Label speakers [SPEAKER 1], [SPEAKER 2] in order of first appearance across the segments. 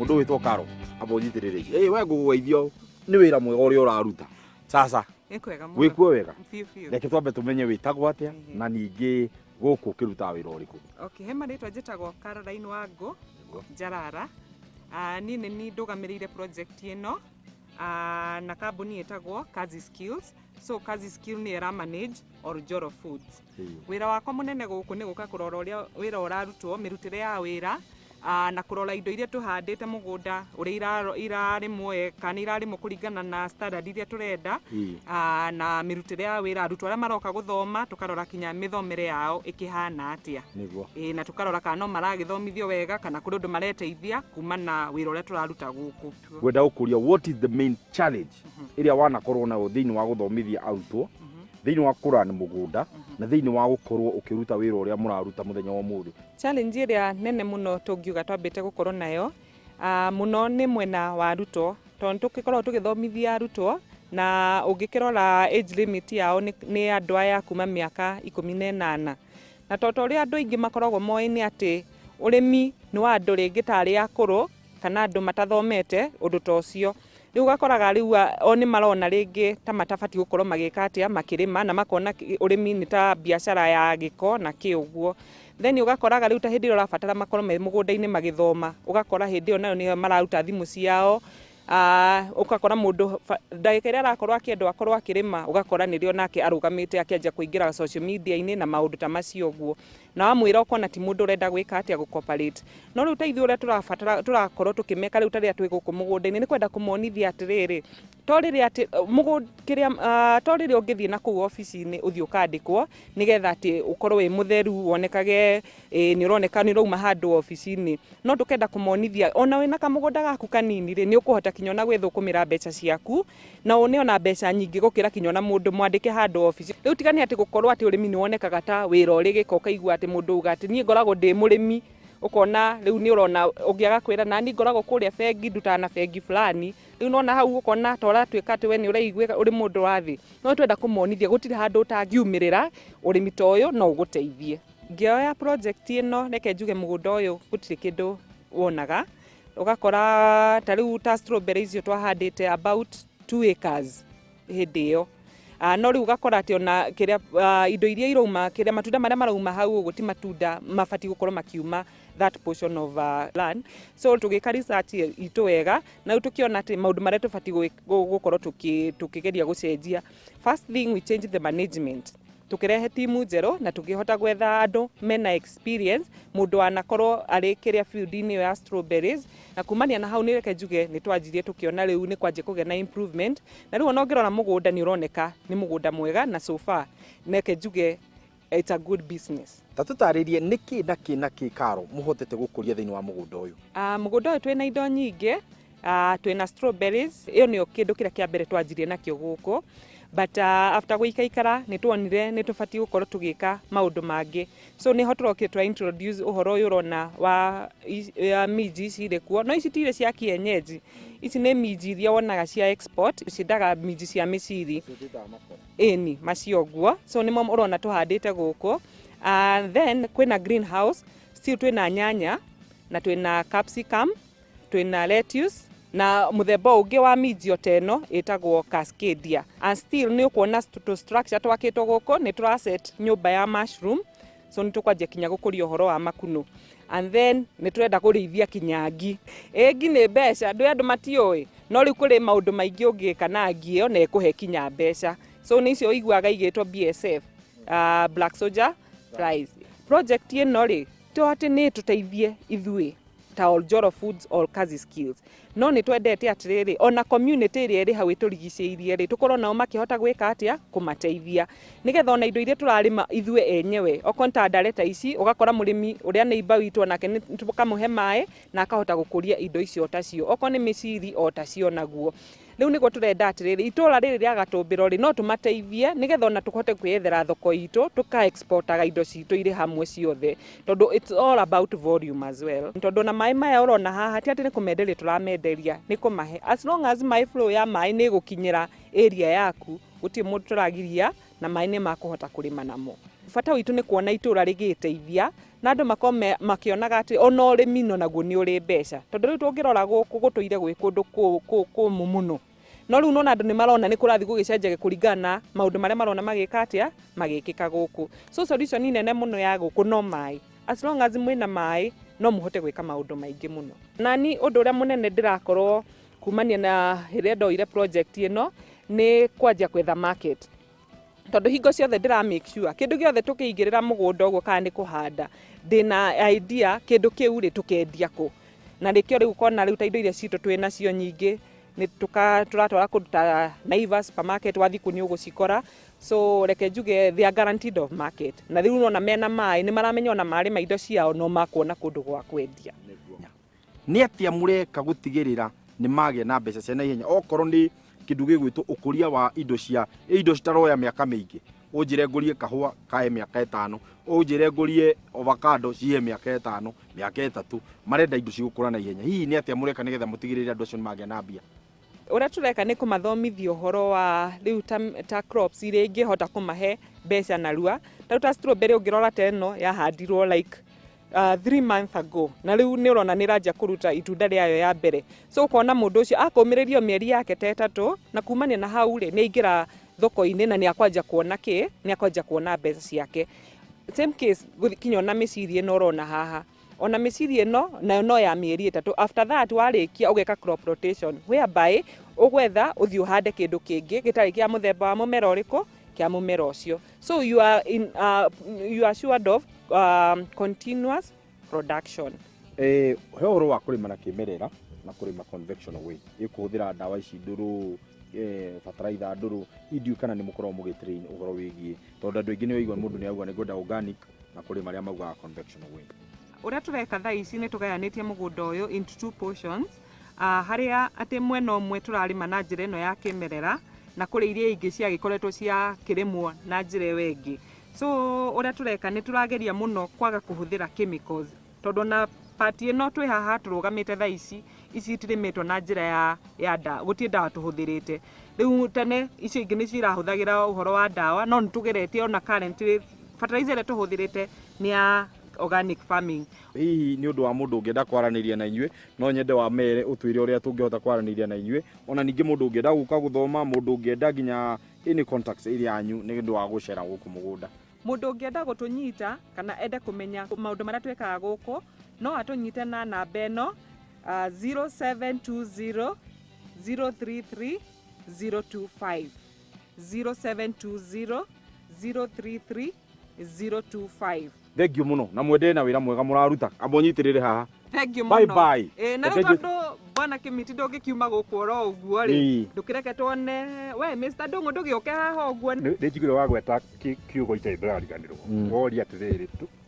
[SPEAKER 1] Mũndũ wĩtwo Karo, amba ũnyitĩrĩre ici. Ĩ we ngũgũgeithia ũũ nĩ wĩra mwega ũrĩa ũraruta. Sasa.
[SPEAKER 2] Nĩ kwega mũno.
[SPEAKER 1] Wĩkuo wega?
[SPEAKER 2] Biũ biũ.
[SPEAKER 1] Reke twambe tũmenye wĩtagwo atĩa na ningĩ gũkũ ũkĩrutaga wĩra ũrĩkũ?
[SPEAKER 2] Okay, he marĩtwa njĩtagwo Caroline Wangũ Njarara. Niĩ nĩ niĩ ndũgamĩrĩire project ĩno na kambuni ĩtagwo Kazi Skills. So Kazi Skill nĩyo ĩra manage Oljoro Foods. Wĩra wakwa mũnene gũkũ nĩ gũka kũrora ũrĩa wĩra ũrarutwo, mĩrutĩre ya wĩra, na kũrora indo iria tũhandĩte mũgũnda ũrĩa irarĩmwo kana nĩ irarĩmwo kũringana na standard iria tũrenda, na mĩrutĩre ya wĩra, arutwo arĩa maroka gũthoma tũkarora kinya mĩthomere yao ĩkĩhana atĩa. Na tũkarora kana no maragĩthomithio wega kana kũrĩ ũndũ mareteithia kuma na wĩra ũrĩa tũraruta gũkũ.
[SPEAKER 1] Ngwenda gũkũria, what is the main challenge ĩrĩa wanakorwo nayo thĩinĩ wa gũthomithia arutwo, thĩinĩ wa kũrani mũgũnda, na thĩinĩ wa gũkorwo ũkĩruta wĩra ũrĩa mũraruta mũthenya wa ũmũthĩ?
[SPEAKER 2] Challenge ĩrĩa nene mũno tũngiuga twambĩte gũkorwo nayo mũno nĩ mwena wa arutwo, tondũ tũgĩkoragwo tũgĩthomithia arutwo, na ũngĩkĩrora age limit yao nĩ andũ aya kuma mĩaka 18. Na tondũ ũrĩa andũ aingĩ makoragwo moĩ nĩ atĩ ũrĩmi nĩ wa andũ rĩngĩ ta arĩa akũrũ kana andũ matathomete ũndũ ta ũcio. Rĩu ũgakoraga rĩu o nĩ marona rĩngĩ ta matabatiĩ gũkorwo magĩka atĩa, makĩrĩma, na makona ũrĩmi nĩ ta biacara ya gĩko na kĩ ũguo. Then ũgakoraga rĩu ta hĩndĩ ĩrĩa ũrabatara makorwo me mũgũnda-inĩ magĩthoma, ũgakora hĩndĩ ĩyo nayo nĩyo mararuta thimũ ciao, ũgakora mũndũ ndagĩka ĩrĩa arakorwo akĩendwo akorwo akĩrĩma, ũgakora nĩrĩo nake arũgamĩte akĩanjia kũingĩra social media-inĩ na maũndũ ta macio ũguo. Na wamwĩra ũkona ti mũndũ ũrenda gwĩka atĩa, gũ-cooperate. No rĩu ta ithuĩ ũrĩa tũrabatara tũrakorwo tũkĩmeka rĩu ta rĩrĩa twĩ gũkũ mũgũnda-inĩ nĩ kwenda kũmonithia atĩrĩrĩ, to rĩrĩa atĩ mũgũnda kĩrĩa, to rĩrĩa ũngĩthiĩ na kũu obici-inĩ ũthiĩ ũkandĩkwo nĩgetha atĩ ũkorwo wĩ mũtheru, wonekage nĩ ũroneka nĩ ũrauma handũ obici-inĩ. No tũkenda kũmonithia ona wĩna kamũgũnda gaku kanini rĩ, nĩ ũkũhota kinya ona gwĩthũkũmĩra mbeca ciaku na wone ona mbeca nyingĩ gũkĩra kinya ona mũndũ mwandĩke handũ obici. Rĩu tiga nĩ atĩ gũkorwo atĩ ũrĩmi nĩ wonekaga ta wĩra ũrĩ gĩko, ũkaigua atĩ mũndũ auga atĩ niĩ ngoragwo ndĩ mũrĩmi, ũkona rĩu nĩ ũrona ũngĩaga kwĩra nani ngoragwo kũrĩa bengi ndutaga na bengi fulani, rĩu nĩwona hau ũkona ta ũratuĩka atĩ we nĩ ũreigua ũrĩ mũndũ wa thĩ. No twenda kũmonithia gũtirĩ handũ ũtangiumĩrĩra, ũrĩmi ta ũyũ no ũgũteithie. Ngĩoya project ĩno, reke njuge mũgũnda ũyũ gũtirĩ kĩndũ wonaga, ũgakora ta rĩu ta strawberry icio twahandĩte about 2 acres hĩndĩ ĩyo. No rĩu ũgakora atĩ ona kĩrĩa indo iria irauma, kĩrĩa matunda marĩa marauma hau ũguo ti matunda mabatiĩ gũkorwo makiuma that portion of land. So tũgĩka research itũ wega na rĩu tũkĩona atĩ maũndũ marĩa tũbatiĩ gũkorwo tũkĩgeria gũcenjia. First thing, we change the management. Tũkĩrehe timu njerũ na tũkĩhota gwetha andũ mena experience, mũndũ wanakorwo arĩ kĩrĩa field-inĩ ĩyo ya strawberries, na kumania na hau nĩ reke njuge nĩ twanjirie tũkĩona rĩu nĩ kwanjia kũgĩa na improvement, na rĩu ona ũngĩrora mũgũnda nĩ ũroneka nĩ mũgũnda mwega, na so far reke njuge it's a good business.
[SPEAKER 1] Ta tũtarĩrie nĩ kĩ na kĩ na kĩ, Karo, mũhotete gũkũria thĩinĩ wa mũgũnda ũyũ.
[SPEAKER 2] Mũgũnda ũyũ twĩna indo nyingĩ, twĩna strawberries, ĩyo nĩyo kĩndũ kĩrĩa kĩa mbere twanjirie nakĩo gũkũ, but after gũikaikara nĩ tuonire nĩ tũbatiĩ gũkorwo tũgĩka maũndũ mangĩ, so nĩho tũrokire twa introduce ũhoro ũyũ ũrona wa minji ici irĩ kuo, no ici ti iria cia kienyeji, ici nĩ minji iria wonaga cia export, ciĩtaga minji cia mĩciri. Ĩni, macio ũguo, so nĩmo ũrona tũhandĩte gũkũ. Then kwĩna greenhouse, still twĩna nyanya na twĩna capsicum, twĩna lettuce na mũthemba ũngĩ wa minji o ta ĩno ĩtagwo Cascadia. And still nĩ ũkuona tũ structure twakĩtwo gũkũ, nĩ tũraset nyũmba ya mushroom, so nĩ tũkwanjia kinya gũkũria ũhoro wa makunũ. And then nĩ tũrenda kũrĩithia kinya ngi. Ĩ ngi nĩ mbeca, ndũĩ andũ matiũĩ, no rĩu kũrĩ maũndũ maingĩ ũngĩka na ngi ĩyo na ĩkũhe kinya mbeca. So nĩ icio ũiguaga igĩtwo BSF, Black Soldier Flies. Project ĩno rĩ, to atĩ nĩ ĩtũteithie ithuĩ ta Oljoro Foods or Kazi Skills, no nĩ twendete atĩrĩrĩ, ona community ĩrĩa ĩrĩ hau ĩtũrigicĩirie rĩ, tũkorwo nao makĩhota gwĩka atĩa, kũmateithia, nĩgetha ona indo iria tũrarĩma ithuĩ enyewe, okorwo nĩ ta ndare ta ici, ũgakora mũrĩmi ũrĩa neighbor witũ onake nĩ tũkamũhe maĩ na akahota gũkũria indo icio tacio, okorwo nĩ mĩciri o tacio naguo. Rĩu nĩguo tũrenda atĩrĩrĩ, itũra rĩrĩ rĩa Gatũmbĩro rĩ, no tũmateithie nĩgetha ona tũhote kwĩyethera thoko itũ, tũka exportaga indo citũ irĩ hamwe ciothe, tondũ it's all about volume as well. Tondũ ona maĩ maya ũrona haha ti atĩ nĩ kũmenderia tũramenderia, nĩ kũmahe as long as maĩ, flow ya maĩ nĩ ĩgũkinyĩra area yaku, gũtirĩ mũndũ tũragiria na maĩ nĩ makũhota kũrĩma namo. Bata witũ nĩ kuona itũra rĩgĩteithia na andũ makorwo makĩonaga atĩ ona ũrĩmi no naguo nĩ ũrĩ mbeca, tondũ rĩu tũngĩrora gũkũ gũtũire gwĩ kũndũ kũmũ mũno, no rĩu nona andũ nĩ marona nĩ kũrathiĩ gũgĩcenjagia kũringana na maũndũ marĩa marona magĩka atĩa, magĩkĩka gũkũ. So solution nene mũno ya gũkũ no maĩ. As long as mwĩna maĩ, no mũhote gwĩka maũndũ maingĩ mũno. Nani ũndũ ũrĩa mũnene ndĩrakorwo kumania na rĩrĩa ndoire project ĩno nĩ kwanjia gwetha market, tondũ hingo ciothe ndĩra make sure kĩndũ gĩothe tũkĩingĩrĩra mũgũnda ũguo kana nĩ kũhanda, ndĩna idea kĩndũ kĩu rĩ, tũkendia kũ. Na nĩkĩo rĩu ũkona rĩu ta indo iria citũ twĩ nacio nyingĩ nĩ tũratwara kũndũ ta Naivas supermarket, wathiĩ kũu nĩ ũgũcikora. So reke njuge they are guaranteed of market, na rĩu nona mena maĩ nĩ maramenya ona marĩma indo ciao no makuona kũndũ gwa kwendia.
[SPEAKER 1] Nĩ atĩa mũreka gũtigĩrĩra nĩ magĩa na mbeca cia naihenya, okorwo nĩ kĩndũ gĩgwĩtwo ũkũria wa indo cia indo citaroya mĩaka mĩingĩ? Ũnjĩre ngũrie kahũa kae mĩaka 5, ũnjĩre ngũrie avocado cihe mĩaka 5, mĩaka 3. Marenda indo cigũkũra na ihenya. Hihi nĩ atĩa mũreka nĩgetha mũtigĩrĩre andũ acio nĩ magĩa na mbia?
[SPEAKER 2] Ũrĩa tũreka nĩ kũmathomithia ũhoro wa rĩu ta crops iria ingĩhota kũmahe mbeca narua. Ta rĩu ta strawberry, ũngĩrora ta ĩno yahandirwo like 3 months ago, na rĩu nĩ ũrona nĩ ĩranjia kũruta itunda rĩayo ya mbere. So ũkona mũndũ ũcio akũmĩrĩrio mĩeri yake ta 3, na kumania na hau rĩ, nĩ aingĩra thoko-inĩ na nĩ akwanjia kuona kĩ, nĩ akwanjia kuona mbeca ciake. Same case kinya ona mĩciri ĩno ũrona haha, ona mĩciri ĩno nayo no ya mĩeri 3. After that warĩkia ũgeka crop rotation, whereby ũgwetha ũthiĩ ũhande kĩndũ kĩngĩ gĩtarĩ kĩa mũthemba wa mũmera ũrĩkũ, kĩa mũmera ũcio. So you are assured of continuous production.
[SPEAKER 1] He ũhoro wa kũrĩma na kĩmerera na kũrĩma conventional way, ĩkũhũthĩra ndawa ici ndũrũ, fertilizer ndũrũ, indiũĩ kana nĩ mũkoragwo mũgĩtrain ũhoro wĩgiĩ, tondũ andũ aingĩ nĩ waigua mũndũ nĩ auga nĩ ngwenda organic, na kũrĩ marĩa maugaga conventional way.
[SPEAKER 2] Ũrĩa tũreka thaa ici nĩ tũgayanĩtie mũgũnda ũyũ into two portions, harĩa atĩ mwena ũmwe tũrarĩma na njĩra ĩno ya kĩmerera, na kũrĩ iria ingĩ ciagĩkoretwo cia kĩrĩmwo na njĩra ĩyo ĩngĩ. So ũrĩa tũreka nĩ tũrageria mũno kwaga kũhũthĩra chemicals, tondũ na part ĩno twĩ haha tũrũgamĩte thaa ici, ici itirĩmĩtwo na njĩra ya ndawa, gũtirĩ ndawa tũhũthĩrĩte. Rĩu tene icio ingĩ nĩcio irahũthagĩra ũhoro wa ndawa, no nĩ tũgeretie ona currently fertilizer ĩrĩa tũhũthĩrĩte nĩ ya organic farming.
[SPEAKER 1] Hihi nĩ ũndũ wa mũndũ ũngĩenda kwaranĩria na inyuĩ, no nyende wa mere ũtwĩre ũrĩa tũngĩhota kwaranĩria na inyuĩ, ona ningĩ mũndũ ũngĩenda gũka gũthoma, mũndũ ũngĩenda nginya any contacts ĩrĩa yanyu nĩ ũndũ wa gũcera gũkũ mũgũnda.
[SPEAKER 2] Mũndũ ũngĩenda gũtũnyita kana ende kũmenya maũndũ marĩa twĩkaga gũkũ, no atũnyite na namba ĩno, 0720 033 025, 0720 033 025.
[SPEAKER 1] Thank you mũno, na mwendere na wĩra mwega mũraruta. Amba ũnyitĩrĩre haha.
[SPEAKER 2] Thank you
[SPEAKER 1] Bye
[SPEAKER 2] mũno.
[SPEAKER 1] bye.
[SPEAKER 2] Ĩ, na rĩu
[SPEAKER 1] Reke
[SPEAKER 2] tondũ bwana Kĩmiti ndũngĩkiuma gũkũ oro ũguo rĩ, ndũkĩreke tuone we Mr. Ndũng'ũ, ndũgĩũke haha ũguo.
[SPEAKER 3] Nĩ njiguire wagweta kiugo itarĩ ndĩrariganĩrwo. Woria atĩrĩrĩ,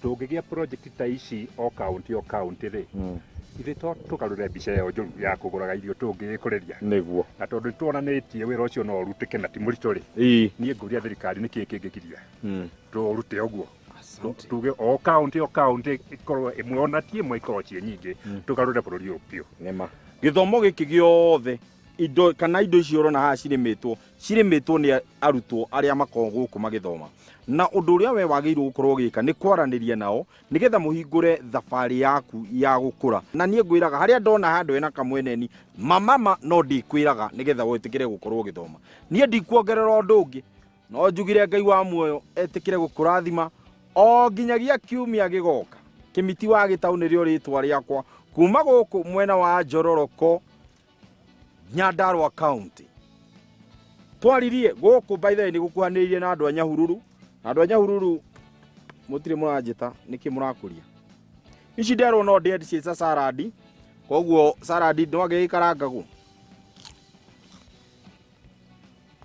[SPEAKER 3] tũngĩgĩa project ta ici o kaunti o kaunti rĩ, ithuĩ to tũgarũre mbica ĩyo njũru ya kũgũraga irio tũngĩĩkũrĩria?
[SPEAKER 1] Nĩguo.
[SPEAKER 3] Na tondũ nĩtuonanĩtie wĩra ũcio no ũrutĩke na ti mũritũ rĩ, niĩ ngũria thirikari nĩkĩĩ kĩngĩgiria tũrute ũguo?
[SPEAKER 1] Asante.
[SPEAKER 3] Tuge o kaunti o kaunti ĩkorwo ĩmwe, ona ti ĩmwe, ikorwo ciĩ nyingĩ, tũgarũre bũrũri ũyũ biũ.
[SPEAKER 1] Nĩma gĩthomo gĩkĩ gĩothe, indo kana indo icio ũrona haha cirĩmĩtwo nĩ arutwo arĩa makoragwo gũkũ magĩthoma, na ũndũ ũrĩa we wagĩrĩirwo gũkorwo ũgĩka nĩ kwaranĩria nao nĩgetha mũhingũre thabarĩ yaku ya gũkũra. Na niĩ ngwĩraga harĩa ndona handũ hena kamweneni mamama no ndĩkwĩraga nĩgetha wĩtĩkĩre gũkorwo ũgĩthoma. Niĩ ndikuongerera ũndũ ũngĩ, no njugire Ngai wa muoyo etĩkĩre gũkũrathima o nginyagia kiumia gĩgoka. Kĩmiti wa Gĩtaũ nĩrĩo rĩtwa rĩakwa, kuma gũkũ mwena wa Njororoko, Nyandarua County. Twaririe gũkũ, by the way, nĩ gũkuhanĩrĩirie na andũ a Nyahururu, na andũ a Nyahururu mũtirĩ mũranjĩta nĩkĩ mũrakũria ici. Nderwo no ndĩe ciĩ ta salad, koguo salad no agĩgĩkarangagwo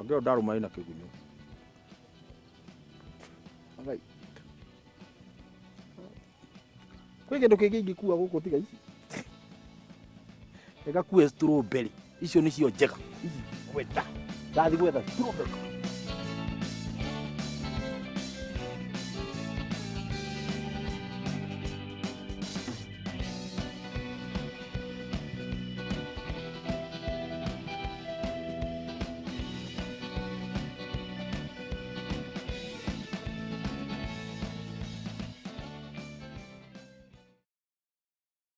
[SPEAKER 1] angĩo ndarũma ĩna kĩgunyũ. Agai. Kwĩ kĩndũ kĩngĩ ingĩkua gũkũ tiga ici? Reka kue strawberry, icio nĩcio njega. Ici ngwenda, ndathi gwetha strawberry.